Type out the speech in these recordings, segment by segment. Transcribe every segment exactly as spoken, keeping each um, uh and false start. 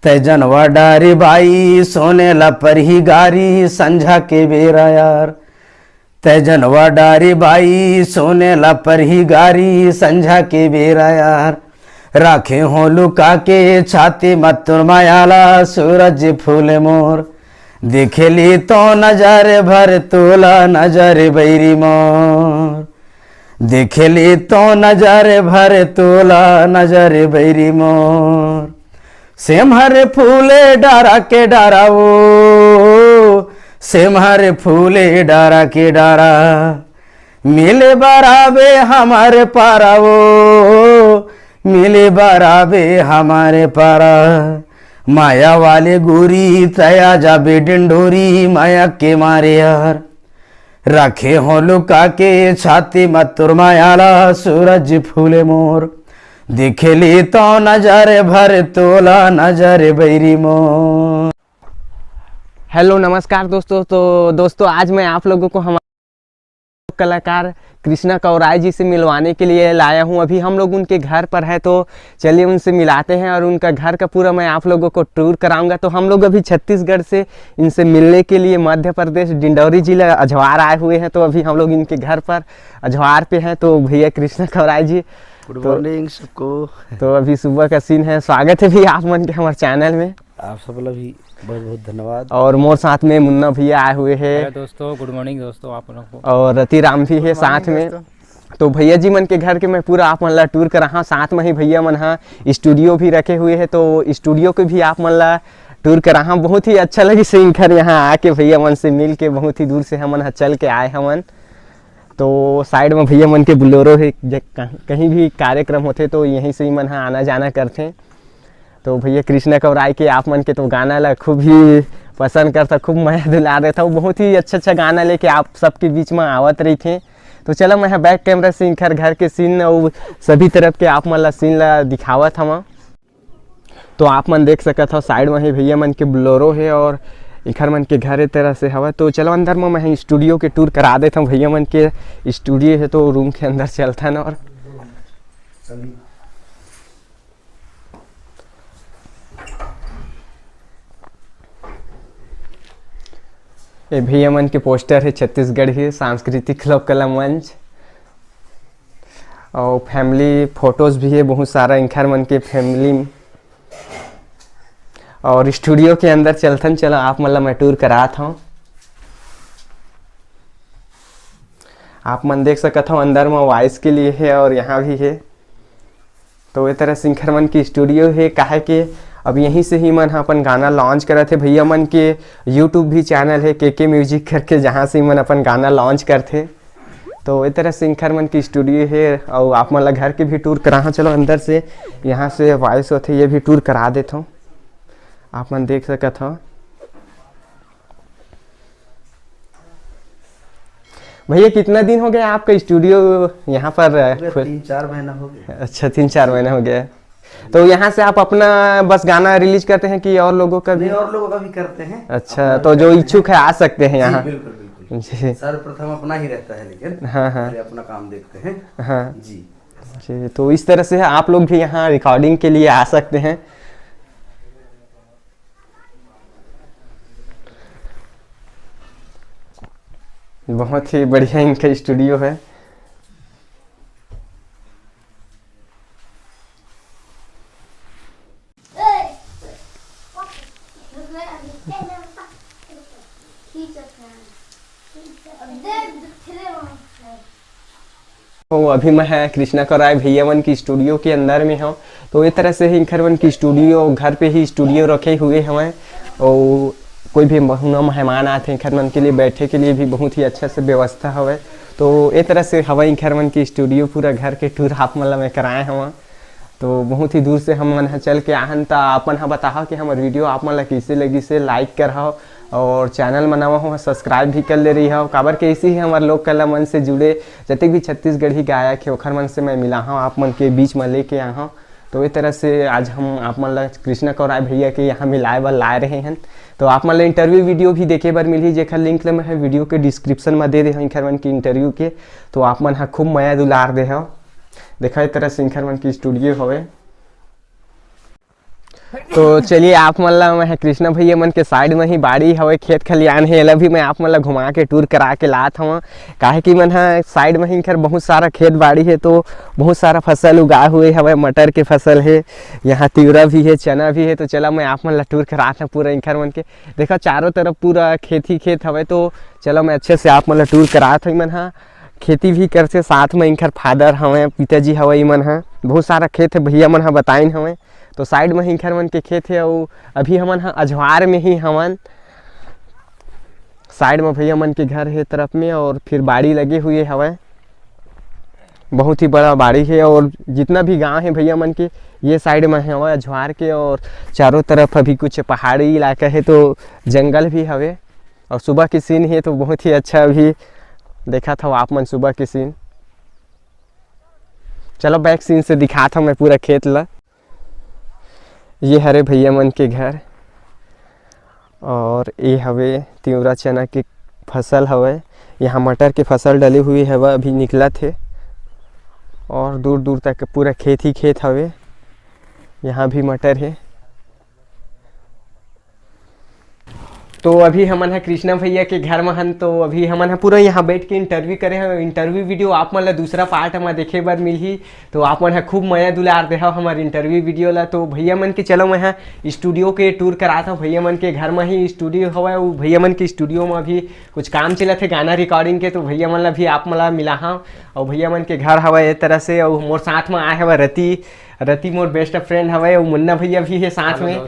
तै जनवा डारी बाई, सोने ला परही गारी, संझा के बेरा यार। तै जनवा डारी बाई, सोने ला परही गारी, संझा के बेरा यार। राखे हो लुका के छाती म तोर माया ला, सूरज फूले मोर। देखेली तो नजर भर तोला, नजर बैरी मोर। देखेली तो नजर भर तोला, नजर बैरी मोर। सेमहर फूले डारा के डारा ओ, सेमहर फूले डारा के डारा। मिले बराबे हमर पारा ओ, मिले बराबे हमर पारा। माया वाले गोरी तया जाबे डिंडोरी, माया के मारे यार। राखे हो लुका के छाती म तोर माया ला, सूरज फूले मोर। देखेली तो नजर भर तोला, नजर बैरी मोर। हेलो, नमस्कार दोस्तों। तो दोस्तों, आज मैं आप लोगों को हमारे कलाकार कृष्णा कौराय जी से मिलवाने के लिए लाया हूँ। अभी हम लोग उनके घर पर है, तो चलिए उनसे मिलाते हैं और उनका घर का पूरा मैं आप लोगों को टूर कराऊंगा। तो हम लोग अभी छत्तीसगढ़ से इनसे मिलने के लिए मध्य प्रदेश डिंडौरी जिला अजवार आए हुए हैं। तो अभी हम लोग इनके घर पर अजवार पे हैं। तो भैया कृष्णा कौराय जी, गुड मॉर्निंग सबको। तो अभी सुबह का सीन है। स्वागत है भैया आप मन के हमारे चैनल में। आप सब ला भी बहुत बहुत धन्यवाद। और मोर साथ में मुन्ना भैया आए हुए हैं। हेलो दोस्तों, गुड मॉर्निंग दोस्तों आप लोगों को। और रतिराम भी है साथ में। तो भैया जी मन के घर के मैं पूरा आप मन ला टूर कराहा। साथ में ही भैया मन हा स्टूडियो भी रखे हुए है, तो स्टूडियो के भी आप मन ला टूर कराहा। बहुत ही अच्छा लगी सिंखर यहाँ आके भैया मन से मिल के। बहुत ही दूर से हमन हा चल के आए हमन। तो साइड में भैया मन के बोलेरो है, जे कहीं कहीं भी कार्यक्रम होथे तो यहीं से ही मन हा आना जाना करथे। तो भैया कृष्णा कौराय के आप मन के तो गाना ला खूब ही पसंद करता, खूब मया दुलार देता। वो बहुत ही अच्छा अच्छा गाना लेके आप सबके बीच में आवत रहिथे। तो चलो मैं बैक कैमरा से इनकर घर के सीन और सभी तरफ के आप मन ला सीन ला दिखावत हवा। तो आप मन देख सकत हो साइड में ही भैया मन के बोलेरो है और इखर मन के घर ए तरह से हवा। तो चलो अंदर में मैं स्टूडियो के टूर करा देता हूँ। भैया मन के स्टूडियो है तो रूम के अंदर चलता ना। और ये भैया मन के पोस्टर है छत्तीसगढ़ के सांस्कृतिक लोक कला मंच, और फैमिली फोटोज भी है बहुत सारा इंखर मन के फैमिली। और स्टूडियो के अंदर चलथन, चलो आप मन ला मैं टूर करात हूँ। आप मन देख सकत हो अंदर में वॉइस के लिए है और यहाँ भी है। तो ये तरह से इंखर मन की स्टूडियो है, काहे कि अब यहीं से ही मन ह अपन गाना लॉन्च करत हे। भैया मन के यूट्यूब भी चैनल है के के म्यूजिक करके, जहाँ से मन अपन गाना लॉन्च करथे। तो ये तरह से इंखर मन की स्टूडियो है और आप मन ला घर के भी टूर कराहा। चलो अंदर से, यहाँ से वॉइस होथे, ये भी टूर करा देत हूँ, आप मन देख सकत हो। भैया कितना दिन हो गया आपका स्टूडियो यहाँ पर? हो गया, तीन चार महीना हो गया। अच्छा, तीन चार महीना हो गया। तो यहाँ से आप अपना बस गाना रिलीज करते हैं कि और लोगों का भी? नहीं, और लोगों का भी करते हैं। अच्छा, अपना तो जो करते हैं। इच्छुक है आ सकते हैं जी, यहाँ। बिल्कुल बिल्कुल। जी। सर्वप्रथम अपना ही रहता है, लेकिन हाँ, हाँ। पहले अपना काम देखते हैं। हाँ। जी। जी, तो इस तरह से आप लोग भी यहाँ रिकॉर्डिंग के लिए आ सकते हैं। बहुत ही बढ़िया इनका स्टूडियो है। तो अभी मैं है कृष्णा कौराय भैया मन की स्टूडियो के अंदर में हूँ। तो ये तरह से ही इंखर मन की स्टूडियो, घर पे ही स्टूडियो रखे हुए हवय। और कोई भी महुना मेहमान आते हैं, इंखर मन के लिए बैठे के लिए भी बहुत ही अच्छा से व्यवस्था हवय। तो ये तरह से हवय इंखर मन की स्टूडियो, पूरा घर के टूर आप मन ला मैं कराए हवं। तो बहुत ही दूर से हम मन ह चल के आहन, त अपन ह बताहा कि हमर वीडियो आप मन ला कइसे लगिस हे, लाइक करहव और चैनल म नवा हो सब्सक्राइब भी कर ले रही हव, काबर के इसी ही हमर लोक कला मन से जुड़े जतेक भी छत्तीसगढ़ी गायक हे ओखर मन से मैं मिलाहव, आप मन के बीच म लेके आहव। तो ये तरह से आज हम आप मन ला कृष्णा कौराय भैया के यहाँ मिलाए बर लाए रहे हन। तो आप मन ला इंटरव्यू वीडियो भी देखे बर मिलही, जेकर लिंक ल मैं ह वीडियो के डिस्क्रिप्शन म दे दे हव इंखर मन के इंटरव्यू के। तो आप मन ह खूब मया दुलार दे हव। देखा, ये तरह से इंखर मन के स्टूडियो हवे। तो चलिए, आप मन ला मैं कृष्णा भैया मन के साइड में ही बाड़ी हवे, खेत खलियान हे, एला भी मैं आप मन ला घुमा के टूर करा के लात हवं, काहे कि मन ह साइड में ही इनकर बहुत सारा खेत बाड़ी हे, तो बहुत सारा फसल उगाए हुए हवे, मटर के फसल हे, यहाँ तिवरा भी हे, चना भी हे। तो चला मैं आप मन ला टूर करात हवं पूरा इनकर मन के। देखा, चारों तरफ पूरा खेत ही खेत हवे, तो चला मैं अच्छे से आप मन ला टूर करात हवं। मन ह खेती भी करथे, साथ में इनकर फादर हवे, पिताजी हवे, इमन ह बहुत सारा खेत हे, भैया मन ह बताइन हवे। तो साइड में ही इनकर मन के खेत हे, अउ अभी हमन ह अजवार में ही हवन। साइड में भैया मन के घर हे तरफ में, और फिर बाड़ी लगे हुए हवे, बहुत ही बड़ा बाड़ी हे। और जितना भी गांव हे भैया मन के, ये साइड में हवे अजवार के, और चारों तरफ अभी कुछ पहाड़ी इलाका हे, तो जंगल भी हवे। और सुबह के सीन हे, तो बहुत ही अच्छा अभी देखा था आप मन सुबह के सीन। चलो, बैक सीन से दिखात हवं मैं पूरा खेत ला। ये हरे भैया मन के घर, और ये हवे तिवरा चना के फसल हवे। यहाँ मटर के फसल डले हुए हवे, अभी निकलत हे, और दूर दूर तक पूरा खेत ही खेत हवे। यहाँ भी मटर हे। तो अभी हमन ह कृष्णा भैया के घर म हन, तो अभी हमन ह पूरा यहाँ बैठ के इंटरव्यू करे हन। इंटरव्यू वीडियो आप मन ला दूसरा पार्ट म देखे बर मिलही, तो आप मन ह खूब मया दुलार देहव हमर इंटरव्यू वीडियो ला। तो भैया मन के चलो, मैं ह स्टूडियो के टूर करात हवं। भैया मन के घर म ही स्टूडियो हवय, वो भैया मन के स्टूडियो म अभी कुछ काम चलत हे गाना रिकॉर्डिंग के, तो भैया मन ला भी आप मन ला मिलाहव। और भैया मन के घर हवय ए तरह से, और मोर साथ म आए हवय रति, रति मोर बेस्ट फ्रेंड हवय, अउ मुन्ना भैया भी हे साथ में।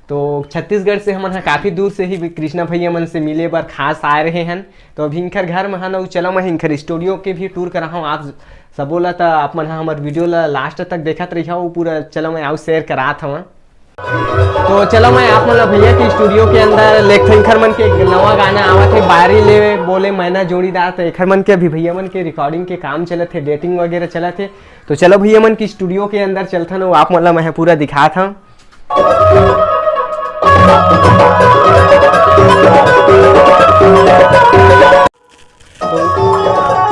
तो छत्तीसगढ़ से हमन ह काफी दूर से ही कृष्णा भैया मन से मिले बर खास आए रहे हन। तो अभी इनकर घर में हन, अउ चलो मैं इनकर स्टूडियो के भी टूर कराहूँ आप सबो ला। त आप मन ह हमर वीडियो ला लास्ट तक देखत रहिहव, पूरा चलो मैं आउ शेयर करात हवं। तो चलो मैं आप मन ला भैया के स्टूडियो के अंदर लेखथन। इनकर मन के एक नवा गाना आवत हे, बारी ले बोले मैना जोड़ीदार। तो एखर मन के अभी भैया मन के रिकॉर्डिंग के काम चलत हे, डेटिंग वगैरह चलत हे। तो चलो भैया मन की स्टूडियो के अंदर चलथन, वो आप मन ला मैं पूरा दिखात हवं।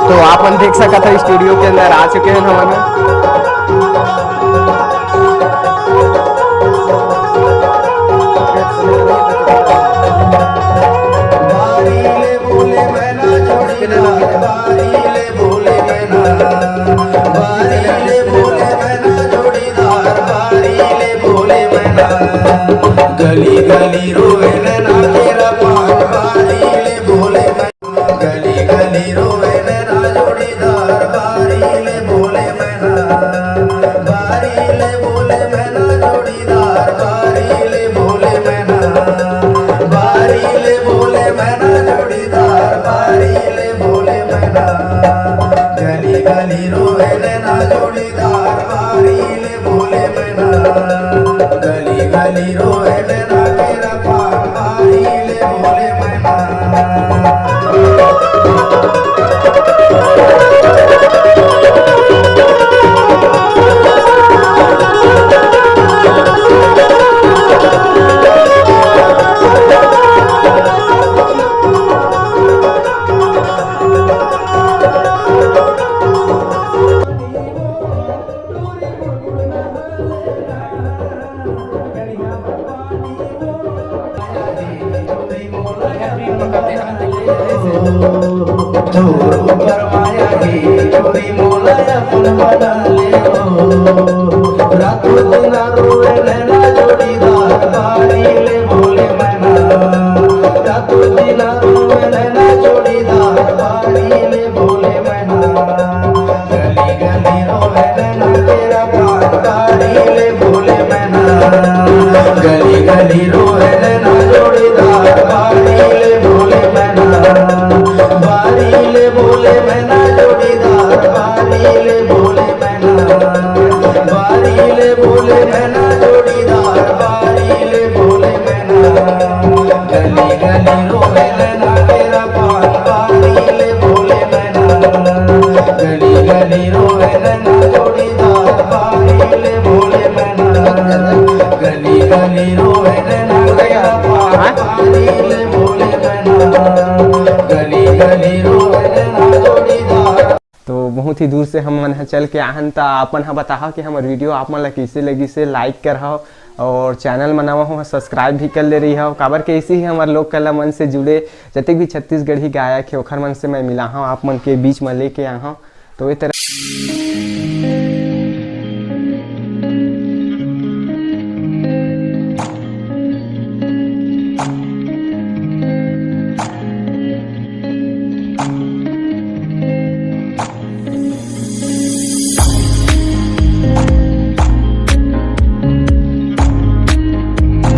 तो आप मन देख सकत हव, स्टूडियो के अंदर आ चुके हैं हमन। गली गली रोवे नैना तेरा पान, बारी ले बोले मैना। गली गली रोवे नैना जोड़ीदार, बारी ले बोले मैना। बारी ले बोले मैना जोड़ीदार, बारी ले बोले मैना। बारी ले बोले मैना जोड़ीदार, बारी ले बोले मैना। गली गली रोवे नैना जोड़ीदार, बारी ले बोले मैना। गली गली रोवे नैना तेरा पान, बारी ले बोले मैना। तोर ऊपर माया हे, चोरी मोला अपन बना ले हो। रातों दिन रोवे नैना जोड़ीदार, बारी ले बोले मैना। रातों दिन रोवे नैना जोड़ीदार, बारी ले बोले मैना। गली गली रोवे नैना तेरा पान, बारी ले बोले मैना। गली गली रोवे नैना जोड़ीदार, बारी ले बोले मैना। बारी ले बोले मैना जोड़ीदार, बारी ले बोले मैना। बारी ले बोले मैना जोड़ीदार, बारी ले बोले मैना। गली गली रोवे नैना तेरा पान, बारी ले बोले मैना। गली गली रोवे नैना जोड़ीदार, बारी ले बोले मैना। गली गली रोवे नैना तेरा पान, बारी ले बोले मैना। गली गली रोवे नैना जोड़ीदार। तो बहुत ही दूर से हम मन ह चल के आहन, त अपन ह बताहा कि हमर वीडियो आप मन ला कइसे लगिस हे, लाइक करहा, और चैनल म नवा हो, सब्सक्राइब भी कर ले रही हो, काबर के इसी ही हमर लोक कला मन से जुड़े जतेक भी छत्तीसगढ़ी गायक हे, ओखर मन से मैं मिला हूँ, आप मन के बीच में लेके आ हूँ। तो ये तरह